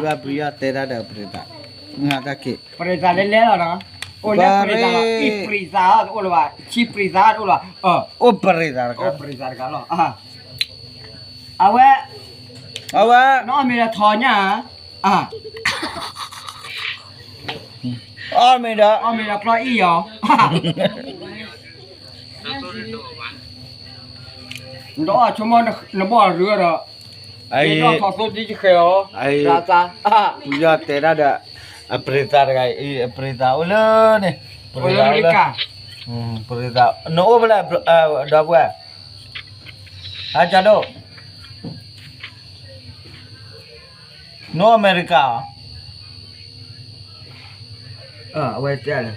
ပယီၤတဲတၢ်ဒီးပရံသး, တၢ်က့ၤ ပရံသးလဲၤလဲၤလီၤနီၤ, အိၣ်လၢပရံသးလီၤ, အံၤပရံသးတအိၣ်လၢၤဘၣ်, ဆံပရံသးတအိၣ်လၢၤဘၣ်, အိၣ်ပရံသးတဂၤ, အိၣ်ပရံသးတဂၤလီၤ, အဝဲ, အဝဲ, နအီၣ်မ့ၤဒီးထိးညၣ်, အီၣ်မ့ၤဒီး, အီၣ်မ့ၤဒီးကျီအံၣ်အီၤ နတအီၣ်ဆိကမိၣ်နဘီၣ်ရၢဒီး, အံၤ, ထီၣ်သိတံယဃဲၤအီၤ, ပယီၤတဲတၢ်ဒီး, အပရံသးတဂၤအံၤ, အပရံသးအိၣ်လၢန့ၣ်, ပရံသးအိၣ်လၢ, ပရံသး, နအိၣ်ဖဲလဲၣ်, ဒီပုၢ်ဝဲၢ်, ဟါကၠီဒိၣ်, နအိၣ်အမဲရကၤဧါ, အဝဲတဲလၢ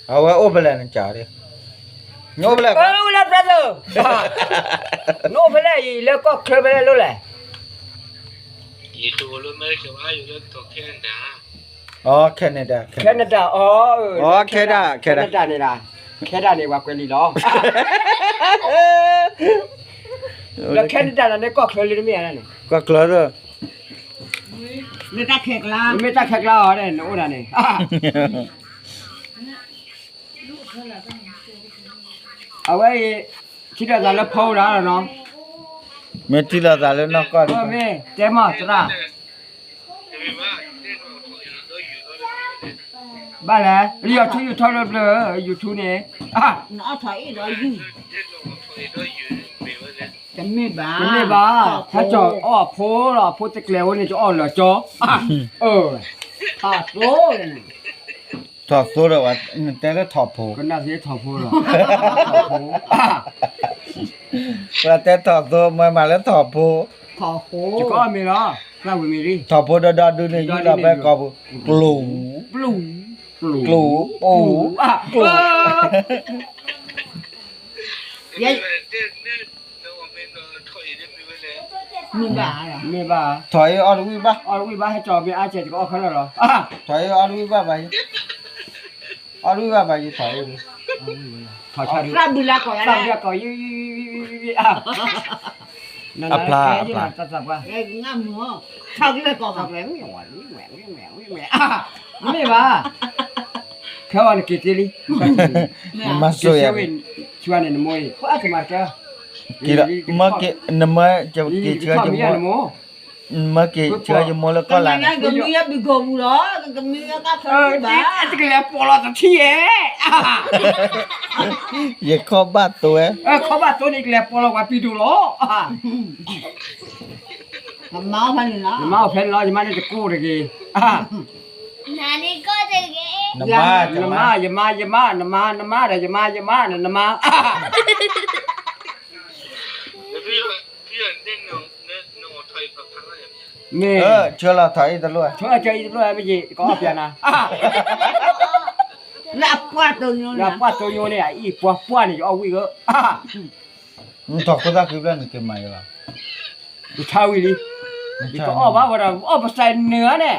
အဝဲအိၣ်ဖဲလဲၣ်နကၠီဒိၣ်, နအိၣ်ဖဲလဲၣ်, နအိၣ်ဖဲလဲၣ်အံၤ လၢကီၢ်ချၢဖဲလဲၣ်လိၣ်လဲၣ်, ယအိၣ်လၢအမဲရကၤ, အါယိၤလၢကီၢ် Canada, Canada, အီၤ, Canada, Canada န့ၣ်ဒၣ်, Canada န့ၣ် ပှၤကွဲးလံလီၤ, လၢ Canada န့ၣ် ကီၢ်ချၢလၢတမ့ၢ်ဧါန့ၣ်, ကီၢ်ချၢလၢ, မ့ၢ်တၢ်ခဲကျါ, မ့ၢ်တၢ်ခဲကျါအီၤန့ၣ် နအိၣ်ဒၣ်န့ၣ် အဝဲအံၤ, ထံၣ်လိာ်သးလၢဖီဝဲဒၣ်လီၤနီၤ, မ့ၢ်ထံၣ်လိာ်သးလၢနီၢ်ကီၢ်ဒ်, မ့ၢ်တဲမီၢ်သရၣ်, ဘၣ်လဲၣ်, လၢ YouTube ယူၤထီၣ်လၢဘျၢ YouTube န့ၣ်, တမ့ၢ်ဘၣ်, တမ့ၢ်ဘၣ်, ဟဲကၠီအီၣ်အဖိလီၤ, အဖိတကျဲၤဝဲန့ၣ် ကအီၣ်လၢာ်ကၠီ, ထီၣ်သိ, ထီၣ်သိဒီး နတဲလၢထီၣ်ဖိ, ကနၣ်သ့ထီၣ်ဖိလီၤ, ပှၤတဲထီၣ်သိ မ့ၢ်မးလၢထီၣ်ဖိ, ယကအီၣ်မ့ၤလီၤ, သၣ်ဝံၤမ့ၤလံ, ထီၣ်ဖိဒီဒီဒုန့ၣ် ယူၢ်လီၤဖဲကီၢ်ပူၤ, ကျိၤ, ကျိၤ, ပူၤ, ကျိၤ, ပူၤ, မ့ၢ်ဘၣ်, မ့ၢ်ဘၣ်, ထီၣ်အံၤအီၣ်တဝံၣ်ဘၣ်, အီၣ်တဝံၣ်ဘၣ် ဟဲကၠီမ့ၢ်အါကဲး ယကအီၣ်ခဲလၢာ်လီၤ, ထီၣ်အံၤအီၣ်တဝံၣ်ဘၣ်ဘၣ်, အီၣ်တဝံၣ်ဘၣ်ဘၣ် ယထီၣ်အံၤ, ထီၣ်ဆါဒုး, သၣ်ဘုလၢကီၢ်ယၤ, အဖျါ, အဖျါ, မ့ၢ်ဘၣ်, ခဲအံၤနက့ၤက့ၤလံ, နမၤစိၤယၤ, ဆူန့ၣ်နမိၢ်အံၤ, နမၤက့ၤဆူယမိၢ်, နမၤက့ၤဆူယမိၢ်လၢကီၢ်လၢ်န့ၣ်, တကလဲၤပိာ်လီၤ တထံၣ်ဧဲ, ယခီၣ်ဘၣ်သိဝဲ, ခီၣ်ဘၣ်သိန့ၣ် ကလဲၤပိာ်လီၤပှၤပံၤဒိၣ်လီၤ, နမါအိၣ်ဖဲန့ၣ်လီၤ, ယမါန့ၣ်တကိၢ်တဂ့ၤ, နမါ, ယမါ, ယမါ, ယမါ, နမါ, နမါဒီး ယမါ, ယမါ, နမါ မ့ၢ်, ဆၢလီၤထီၣ်အံၤတလိၣ်, ဆၢလီၤထီၣ်အံၤတလိၣ်, မ့ၢ်ယကအီၣ်ပျဲနၤ, လၢအပှၢ်တိညိန့ၣ်, အအံၤပှၢ်ပှၢ်န့ၣ် ယအီၣ်ဝံၣ်ဧၢ, နထီၣ်ခိသၣ်ခံဖျၢၣ်နက့ၤမၤယၤလီၤ, ယဆါဝံၤလံ, ယကအီၣ်ဘၣ်ဝဲဒီး အီၣ်ပစဲးနၢၤန့ၣ်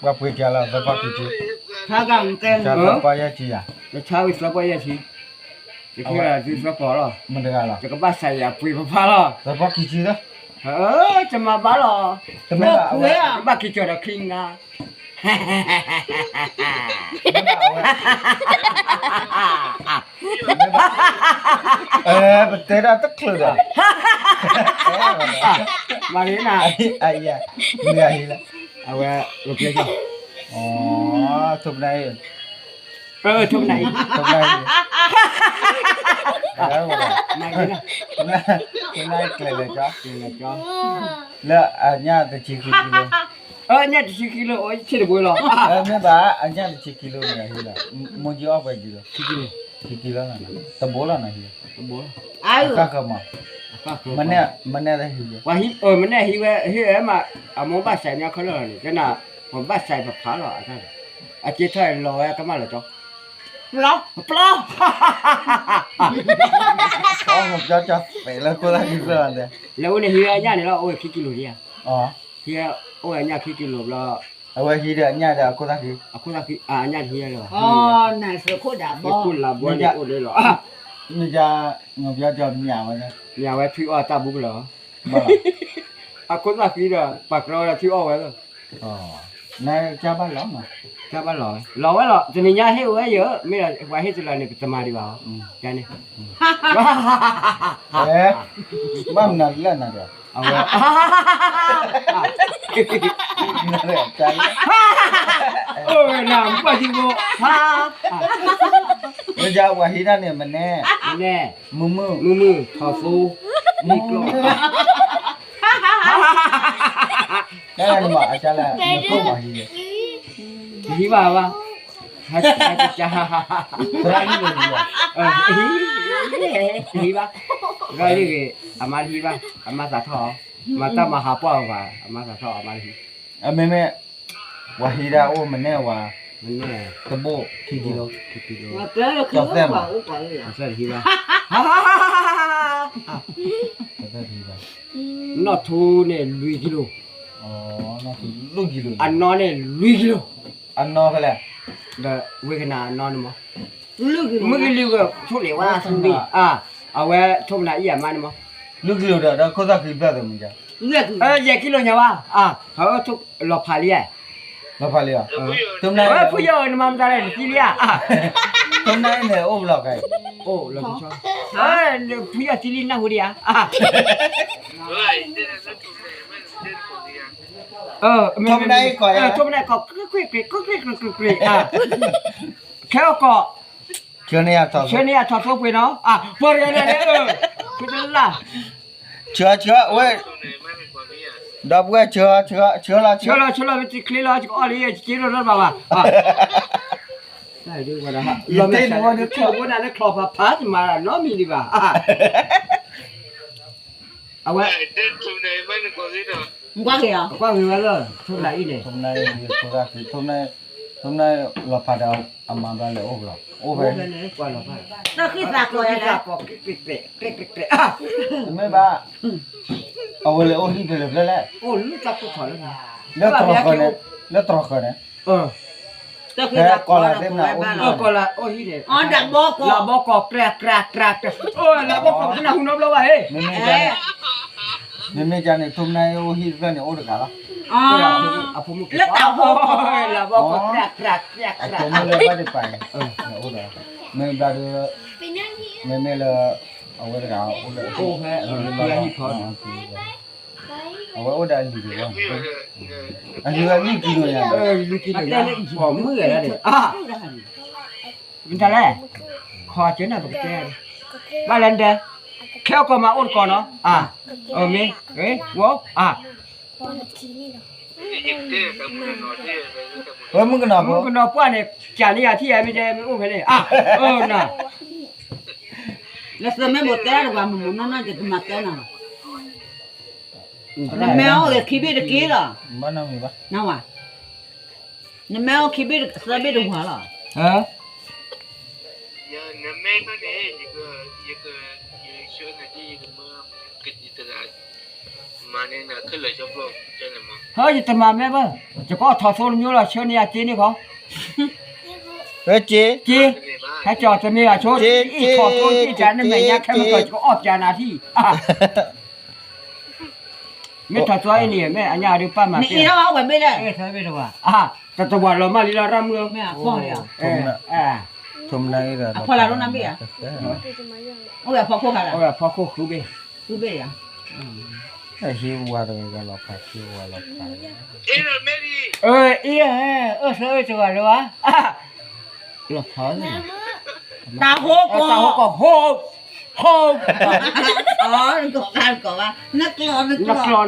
ပှၤပှ့ၤကလီၤသၢပီၢ်ခံဆံ, သၢပီၢ်ယဲၢ်ဆံယၤ, ယဆါဝံၤသၢပီၢ်ယဲၢ်ဆံ, ယကဲသုသၢပီၢ်လီၤ, မတဂၤလီၤ, ယကဘၣ်စးယၤပှ့ၤဖးဖးလီၤ, သၢပီၢ်ခံဆံလီၤ, ယမၤဘၣ်လီၤ, တမ့ၢ်ဘၣ်, ယဘၣ်က့ၤကၠီၤဒီးချံငါ ပတဲဒၣ်တချုးဒီး, မၤရနၤ, မ့ၢ်အဟံလၢ, အဝဲ, ထိၣ်ပနၢ်အံၤ, ထိၣ်ပနၢ်အံၤ, ထိၣ်ပနၢ်ကျဲၤလဲၤကၠီ, လၢအညၣ်တဆံခံကံလိ, အညၣ်တဆံခံကံလိ အိၣ်ဆံတဘိလီၤ, မ့ၢ်ဘၣ် အညၣ်တဆံခံကံလိန့ၣ်ဟံလီၤ, မိၢ်ကၠံအီၣ်ပှဲၤကံလိ, ခံကံလိ, တဘိလီၤနဟံ, တဘိလီၤ, မနဲၣ်ဟံဝဲ, မနဲၣ်ဟံဝဲ, ဟံဝဲမး, အမိၢ်ဘၣ်စးမ့ၢ်ခဲလၢာ်လီၤန့ၣ် ကနၣ်, ပဘၣ်စးပဖးလီၤ, အက့ထီၣ်လီၤဝဲကမၣ်လီၤကၠီ, ပျီ, ပျီ, ကၠီကၠီသဲးလၢခိသၣ်ခံဖျၢၣ်လီၤ, လၢအိၣ်န့ၣ်ဟံဝဲအညၣ်န့ၣ်လီၤ အိၣ်ဝဲခံကံလိဒံးဧါ, ဟံဝဲအိၣ်ဝဲအညၣ်ခံကံလိဘျီ, အဝဲဟံဒီးအညၣ်ဒီးအခိၣ်သၣ်ခံ, အခိၣ်သၣ်ခံ, အညၣ်တဟံဝဲလၢၤဘၣ်, ခိၣ်လးဘီန့ၣ်အိၣ်ဒၣ်လီၤ, မ့ၢ်, မ့ၢ်ဝဲထွံၣ်အီၣ်တၢ်ဘူးကလၢာ်, ဘၣ်လီၤ အခိၣ်သၣ်ဃံဒီး ပှၤကြၢးဝဲဒီးထံအီၣ်ဝဲလီၤ. နကဘၣ်လီၤ, ကဘၣ်လီၤဝဲ, လီၤဝဲလီၤ, တနံၤညါဟ့ၣ်ဝဲယၤ, မ့ၢ်ဒီးပှၤဟ့ၣ်တလီၤန့ၣ် ပတမၤဒံးဘၣ်အီၤ, န့ၣ်, ဘၣ်မနုၤလၢနၤဒီး, အဝဲ, အိၣ်ဝဲနၤ ပှၤထံဖိ, ဝဲဒၣ်ပှၤဟံးတၢ်န့ၣ် မနဲ, မနဲ, မုၢ်မုၢ်, မုၢ်မုၢ်, ထီၣ်သိ, မုၢ်ကျီ, တၢ်လၢနမၤအကါလၢ နကိၢ်မၤဟံး, တဟံးဘၣ်ဘၣ်, သရၣ်ဟံး, တဟံးဘၣ်, ရၢ်လံဂ့ၤ, အမါတဟံးဘၣ်, အမါသးထီၣ်အီၤ, မၤတၢ်မၤဟးပှၢ်အီၤဘၣ်, အမါသးထီၣ်အီၤ အမါတဟံး, အမ့မ့ၢ် ပှၤဟံးဒၣ်အိၣ်မနဲဝဲ, တဘိၣ်ခံကံလိ, ကီၢ်သဲးမး, ကီၢ်သဲးတဟံးဘၣ်, ကီၢ်သဲးတဟံးဘၣ်, နီၣ်ထိန့ၣ်လွံၢ်ကံလိ, အနီၢ်န့ၣ်လွံၢ်ကံလိ, အနီၢ်ဖဲလဲၣ်, ဒီးဝ့ၢ်ကနၤအနီၢ်န့ၣ်မး, မုၢ်ကလံၤဝဲ ထိၣ်လဲၤဝဲဆူန့ၣ်, အဝဲထိၣ်မနၤအံၤအမါန့ၣ်မး, လွံၢ်ကံလိဒီး ဒီးခိၣ်သၣ်ဃံဘျၢၣ်သ့ၣ်မး, ယဲၢ်ကံလိညါဝဲ, ဟးလီၤဖးလံ, လီၤဖးလံ, ဖုယီၢ်နမၤမတၤလဲၣ် နသံလံဧါ, ထိၣ်မနၤအံၤန့ၣ်အိၣ်ဘျီၣ်ကါအံၤ, အိၣ်လီၤ, ဖုယီၢ်သံလံနၢ်ဟူဒံးဧါ, ထိၣ်မနၤအံၤကိး, ထိၣ်မနၤကိး, ကွ့ၢ်ကွ့ၢ်ကွ့ၢ်ကွ့ၢ်ကွ့ၢ်ကွ့ၢ်ကွ့ၢ်, ခဲအီၣ်ကိး, ဆှၢန့ၢ်ယၤထီၣ်, ဆှၢန့ၢ်ယၤထီၣ်သိပှ့ၤနီၤ, ပှၤတဂၤန့ၣ်, ဖုတလၢ်, ဆှၢဆှၢဝဲ, ဒီပုၢ်ဝဲၢ်ဆှၢ, ဆှၢလီၤ, ဆှၢလီၤ, ဆှၢလီၤ, မ့ၢ်တချ့လီၤ ယကအီၣ်လံ ယက့ၤဒိၣ်ထီၣ်တဘၣ်ဘၣ်, လီၤမ့ၢ်ဆၢ, လီၤဘိနၤလၢချီၣ်ဖးဖး တမၤနီတမံၤဒံးဘၣ်, အဝဲ, ကွၢ်ဂ့ၤဝဲလၢ ထိၣ်မနၤအံၤန့ၣ်, ထိၣ်မနၤလီၤဖးဒီးအမၤဘျါလဲၣ်အိၣ်ဘျီၣ်, အိၣ်ဖဲ, တၢ်ဃံသးကိးယၤလဲၣ်, တမ့ၢ်ဘၣ်, အဝဲလဲၤအိၣ်ဟံၣ်ဖဲလဲၣ်ဖဲလဲၣ်, လၢတြီၤဃၢၤန့ၣ်, လၢတြီၤဃၢၤန့ၣ်, ဖဲကီၢ်လၤသ့ၣ်မနၤအိၣ်ဟံၣ်, လၤဘီကီၢ်, လၤဘီကီၢ် ကြၢးကြၢးကြၢးကြၢး, လၤဘီကီၢ် ပတနၢ်ဟူနီတဘျီဘၣ်ဟ့ၣ်, မ့မ့ၢ်ကန့ၣ် ထိၣ်မနၤအံၤအိၣ်ဟံၣ်တဖျၢၣ်န့ၣ် အိၣ်တဂၤလီၤ, အဖိမုၣ်က့ၤ, လၤဘီကီၢ် ကြၢးကြၢးကြၢးကြၢး, အဖိမုၣ်လၢဘၣ်ဒံးပာ်န့ၣ်, အိၣ်ဒီး, မ့ၢ်ဘျီဒီး, မ့မ့ၢ်လၢ, အဝဲတဂၤအိၣ်လၢ, အိၣ်ဖဲ, အဝဲအိၣ်ဒီးအလံၤတဂၤ, အလံၤဝဲလွံၢ်ကံလိညါ, မုၣ်ဂၤဒၣ်န့ၣ်, မတၤလဲၣ်, ခီကၢနၢ်ပကတဲ, ဘၣ်လဲၣ်နတဲ, ခဲအီၣ်ကိးမးအိၣ်တကိးနီၤ, မ့ၢ်, ဝဲ, ဝဲမုၣ်ကနီၤဖိ, မုၣ်ကနီၤပှၢ်န့ၣ် ကးန့ၢ်ယၤထံၣ်ယၤမ့ၢ်တဲမ့ၢ်အိၣ်ဖဲန့ၣ်, နၤ လၢသၢမ့ၢ်ဘိးတဲတၢ်တပှၤမုၢ်မုၢ်နီၢ်နီၢ် ယတမၤတဲနၤဘၣ်, နမ့ၢ်အိၣ်ဂ့ၤခံဘ့ၣ်တက့ၢ်လီၤ, နဝဲ, နမ့ၢ်အိၣ်ခံဘ့ၣ်သၢဘ့ၣ်တဝၤလီၤ, ဟၢ ယတမၤမ့ၢ်ဘၣ်, ယကအီၣ်ထီၣ်သိတမျိုးလီၤ ဆှၢန့ၢ်ယၤက့န့ၣ်ခီ, က့, က့, ဟဲကၠီတမ့ၢ်အဆိ, အံၣ်ထီၣ်သိအံၣ်တၢ်နမဲာ်ညါခဲမုၢ်ကီၢ် ယကအီၣ်ပျးနၤထံၣ်, မ့ၢ်ထီၣ်သိအံၤန့ၣ် မ့ၢ်အညါဒုးပၢ်မၤသ့, တဝၤလီၤမၢ်လံလီၤ ရၢ်မုၢ်ဧၢ, ထိၣ်မနၤအံၤဒီး, အဖီခိၣ်ဃုဘ့ၣ်, ဟံးဝၤတဂၤလီၤဖး, ဟံးဝၤလီၤဖး, အ့ အ့ အၢ သၢဝဲတဂၤလၢၤဘၣ်, လီၤဖး, တၢ်ဟိကီၢ်, တၢ်ဟိကီၢ် ဟိ, ဟိ, နကျီၢ် နကျီၢ်, နကျီၢ်, နကျီၢ်,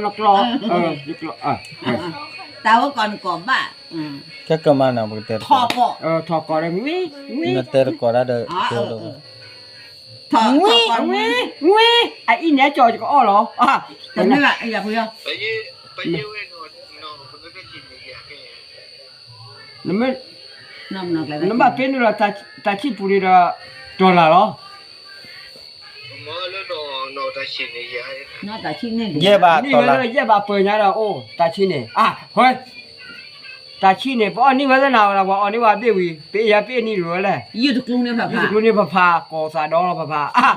တၢ်ဟိကီၢ်နကိးဘၣ်, ကဲကမၤနၤပကတဲ, ထီၣ်ကီၢ်, ထီၣ်ကီၢ်ဒီး နတဲတကိးတၢ်ဒီး, ထီၣ်ကီၢ်, အအံၤန့ၣ်ကၠီၤယကအီၣ်လီၤ, တမ့ၢ်ဘၣ်, နမ့ၢ်, နဘၣ်ပ့ၤနုာ်လီၤတၢ်ဆံၣ်ပူၤန့ၣ်ဒီး dollarလီၤ, ယဲၢ်ဘၣ်, ယဲၢ်ဘၣ်ပၢၢ်ညါဒီးအိၣ် တၢ်ဆံၣ်န့ၣ်, အၢ, တၢ်ဆံၣ်န့ၣ် ပအီၣ်နံၣ်ဝဲသ့ၣ်နၤဝဲဒၣ်ပှၤအီၣ်န့ၢ်ဝဲဘ့ၣ်ဝံၤ ပအ့ၣ်ယၤပအ့ၣ်နံၣ်လိၤဝဲလဲၣ်, ယုၢ်တကျူန့ၣ်ဖးဖး, ယုၢ်တကျူန့ၣ်ဖးဖး ကိးသးဒီလီၤဖးဖး, အၢ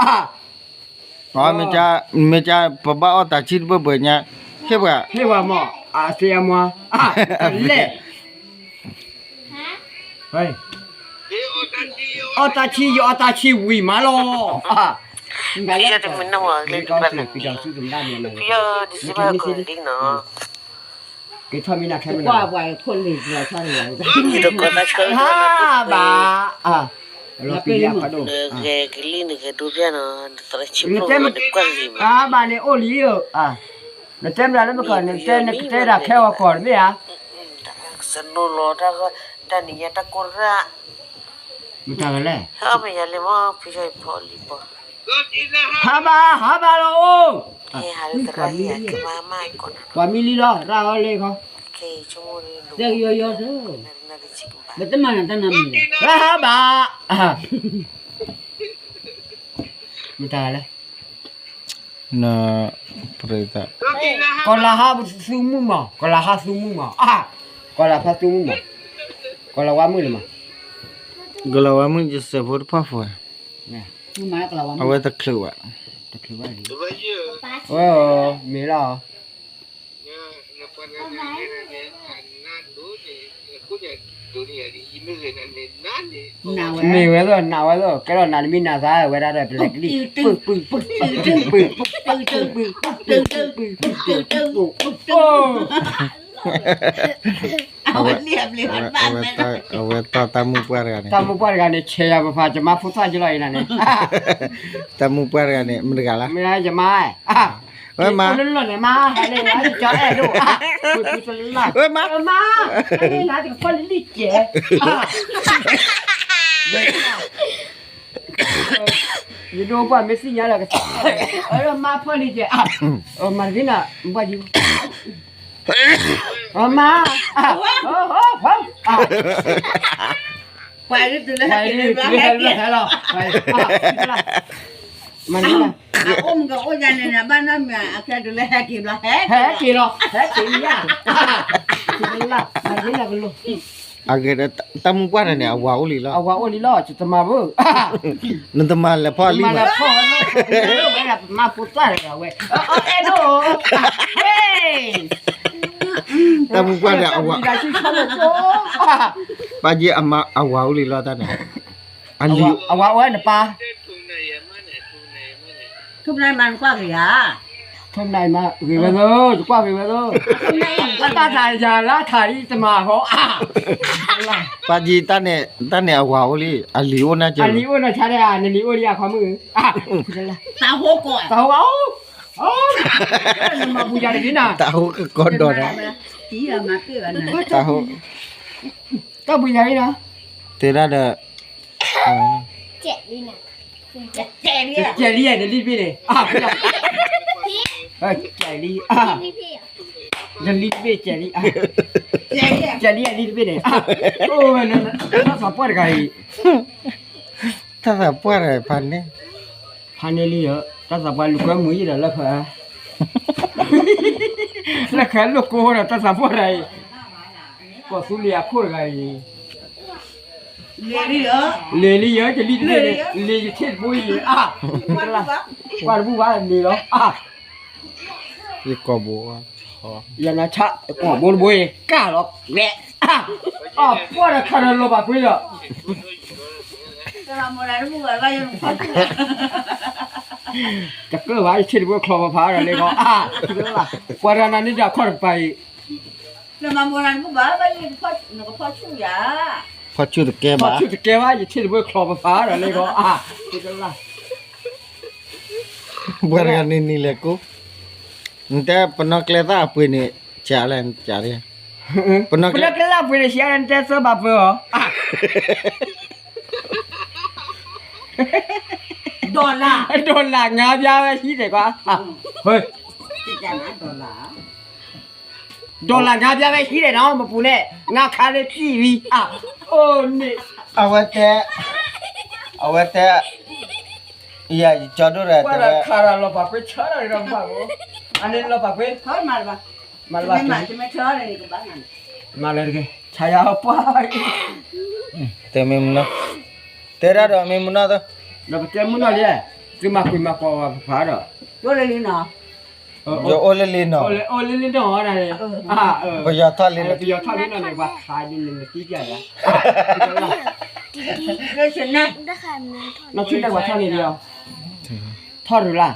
အါ, မ့ၢ်ကါ ပဘၣ်အီၣ်တၢ်ဆံၣ်တဘၢၣ်ဘၢၣ်ညါ, ဟ့ၣ်ပှၤ, ဟ့ၣ်ပှၤမၢ်, အါ သ့ၣ်အမွါ, လဲၣ် အီၣ်တၢ်ဆံၣ် ယအီၣ်တၢ်ဆံၣ်ဝံၤမးလီၤ, အါ, တမ့ၢ်နီၢ်မး လၢတဘၣ်န့ၣ်, ဖံယီဒံစ့ဘၢၣ်ကီၢ်လံနီၤ, က့ၤထီၣ်မံနၤခဲမုၢ်လီၤ, ဟါဘၣ်, အါ, လီၤပံၤလံအခီဒိၣ်, ဂဲၤကလံၣ်န့ၣ်ဂဲၤဒိၣ်ဖျဲၣ်နီၤ, နသရၣ်ဆံၣ်ဖိန့ၣ်ကွၢ်ဂ့ၤမး, အါဘၣ်န့ၣ်အိၣ်လံဧၢ, အါ, နတဲမတၤလၢမကီၢ်န့ၣ် နတဲနကတဲတၢ်ခဲဂီၤကီၢ်တမ့ၢ်ဧါ, စနိလီၤတၢ် တၢ်နံၤညါတၢ်ကိၢ်ရၣ်, မတၤလဲၣ်, ဟဲအီၣ်မ့ၢ်ယၤလံမ့ၢ် ဖံယီဖီလံပီၤ, ဟါဘၣ် ဟါဘၣ်လီၤအိၣ်, ပှၤမံလံလီၤ ရၣ်အီၤလံခီ, ယီယီ, ဘၣ်တမၤနၤတၢ်နၤမံၤ, ဟါဘၣ်, မတၤလဲၣ် ကီၢ်လၤဟါသူမုၣ်မး, ကီၢ်လၤဟါသူမုၣ်မး, အါ, ကီၢ်လၤဖါသူမုၣ်မး, ကီၢ်လၤဝါမုၣ်န့ၣ်မး, ကီၢ်လၤဝါမုၣ်ယစဲးဖိတဖၣ်ဖှဲး, အဝဲတချုးဘၣ်, တချုးဘၣ်လံ, အဝဲမ့ၢ်လီၤ, မ့ၢ်ဝဲသိး နးဝဲသိး ကဲထီၣ်နးတမံနၤသးဝဲဒၣ်ဒီး ပလဲၤကလံၣ် ပုၢ်ပုၢ်ပုၢ်ပုၢ်ပုၢ်ပုၢ်ပုၢ်ပုၢ်ပုၢ်ပုၢ်ပုၢ်ပုၢ်ပုၢ်ပုၢ်ပုၢ်, အဝဲ အဝဲတၢ်တၢ်မုၢ်ပှၢ်တဂၤန့ၣ် တၢ်မုၢ်ပှၢ်တဂၤန့ၣ် ဆဲးယၤပဖး ယမါဖိသၣ်ကလီၤအံၤနၤန့ၣ်, တၢ်မုၢ်ပှၢ်တဂၤန့ၣ် မတဂၤလၢ မ့ၢ်ယမါ ဝဲမါ လၢလီၢ်န့ၣ် မါ ဟဲလၢကၠီအဲၣ်ဒိၣ် ဝဲမါ ဝဲမါ ဟဲလၢနၤတကဖီလံလံကဲး ယဒိပှၢ်မ့ၢ်သ့ၣ်ညါလၢကစၢ် အမါဖီလံကဲး မၤတက့ၢ်နၤ ဘၣ်ယံၤ မါ ပှၤဒ်တုၤလၢဟဲက့ၤလီၤ မၤန့ၣ် အအိၣ်မကအိၣ်ယၤန့ၣ် ဘၣ်နီတမံၤ အခဲတုၤလၢဟဲက့ၤဘျီ ဟဲက့ၤလီၤ ဟဲက့ၤလံဧါ မၤန့ၣ်ကလိၣ် အဂ့ၢ် တၢ်မုၢ်ပှၢ်တဂၤန့ၣ် အဝၤအိၣ်လံလီၤ အဝၤအိၣ်လံလီၤ ယတမၤဘၣ် နတမၤလဲၤဖီၣ်လံ မၤလဲၤဖီၣ်ဝဲ မၤဖိသၣ်တဂၤဝဲ အဲၣ်ဒိၣ် တၢ်မုၢ်ပှၢ်တဂၤ အဝၤ ပၢ်က့ အဝၤအိၣ်လံလီၤတၢ်န့ၣ် အဝၤအိၣ်ဝဲနပၢ် ထိၣ်မနၤမၤနကွၢ်ဂ့ၤဧါ ထိၣ်မနၤမၤဂ့ၤဝဲသိး ယကွၢ်ဂ့ၤဝဲသိး အတၢ်သးယၤလၢထးလံတမၤဃီ ပၢ်က့ တၢ်န့ၣ်အဝၤအိၣ်လံ အလံၤအိၣ်နၤကၢ အလံၤအိၣ်နၤဆါဒဲး နလံၤအိၣ်လံအခီမုၣ် တၢ်ဟိကီး တၢ်ဟိကီး နမၤပူၤယၤတဂ့ၤနၤ တၢ်ဟိကကီးဒီးနၤ တၢ်ဟိ တၢ်ပူၤယၤလံနၤ တဲဒၣ်ဒီး ကဲးလံ နလံၤတဘ့ၣ်န့ၣ် ကဲးလံ နလံၤတဘ့ၣ်ကဲးလံ ကဲးလံ အလံၤတဘ့ၣ်န့ၣ် အိၣ်ဝဲ တၢ်သးပှၢ်တဂၤအံၤ တၢ်သးပှၢ်တဂၤဖးန့ၣ် ဖးန့ၣ်လံဧၢ တၢ်သးပှၢ်လူၤကွဲမုာ်ယံၤဒီးလၢခဲ လၢခဲလိာ်ကိဒီးတၢ်သးပှၢ်တဂၤအံၤ ကီၢ်သူလ့ၤအခိၣ်တဂၤအံၤ လဲၤလံဧၢ လဲၤလံဧၢ ယလံၤတဘ့ၣ်န့ၣ် လဲၤယထံၣ်တဘိအံၤ အါ ကွၢ်တဘူၣ်ဘၣ်န့ၣ်လီၤ အါ ယကိာ်ဘိ ယနၤဆၣ် ကိာ်ဘိတဘိအံၤ ကၢ်လီၤ ဝဲ အါ အီၣ်ပှၢ်ဒီးခးဒီးလီၤဘၣ်ကွ့လီၤ တကြၢးဘၣ် ယထံၣ်တဘိချီပဖးဒီးလ့ၢ်ကီး အါ ပှၤတဂၤနၤန့ၣ်ဒီးအခီၣ်တကပၤအံၤ ဖီၣ်ဆူၣ်တကဲဘၣ် ဖီၣ်ဆူၣ်တကဲဘၣ် ယထံၣ်တဘိချီပဖးဒီးလ့ၢ်ကီး အါ ပှၤတဂၤန့ၣ်နံၤလဲၤကိး နတဲပနီၣ်ကျဲသၣ်အပှ့ၤန့ၣ် ကလဲၣ် ပနီၣ်ကျဲသၣ်အပှ့ၤန့ၣ် ဆံးအါန့ၣ် နတဲသၢဘၣ်ပၢအီၤ ဒီလၣ် ဒီလၣ် ငါးပြားပဲ ရှိတယ်ကွာ ဟဲ့ ဒီလၣ် ဒီးလၢ်ငါးပြားပဲရှိတယ်နော် မပူနဲ့ ငါးခါလေးပြည့်ပြီ အာ အိုး န့ၣ် အဝဲတဲ အဝဲတဲ ယ ယကၠီဒိၣ်ရ တဲဝဲ ခါရၤလီၤပာ်ကွ့ဆါရၤဒီးမၤဘၣ် အန့ၣ်လီၤပာ်ကွ့ မၤလၢတက့ၢ် ဆါယၤပှၢ် တဲမ့ၢ်မုၢ်နီၢ် တဲဒၣ်ဒီးမ့ၢ်မုၢ်နီၢ်သၢ ဒီးပတဲမုၢ်နီၢ်လံ သုမၤကွံာ်မၤကွီၢ်ဝဲပဖးဒီး ယအိၣ်လၢလံနီၤ ယအိၣ်လၢလံနီၤ ပယီၤထီၣ်လံနီၤ ပယီၤထီၣ်လံနီၤန့ၣ် ပှၤဖးဒ်န့ၣ်နသံပျၢ်ယၤ နီၢ်ထံၣ်လၢပှၤထီၣ်န့ၣ်လံ ထီၣ်ရူၤလၢ်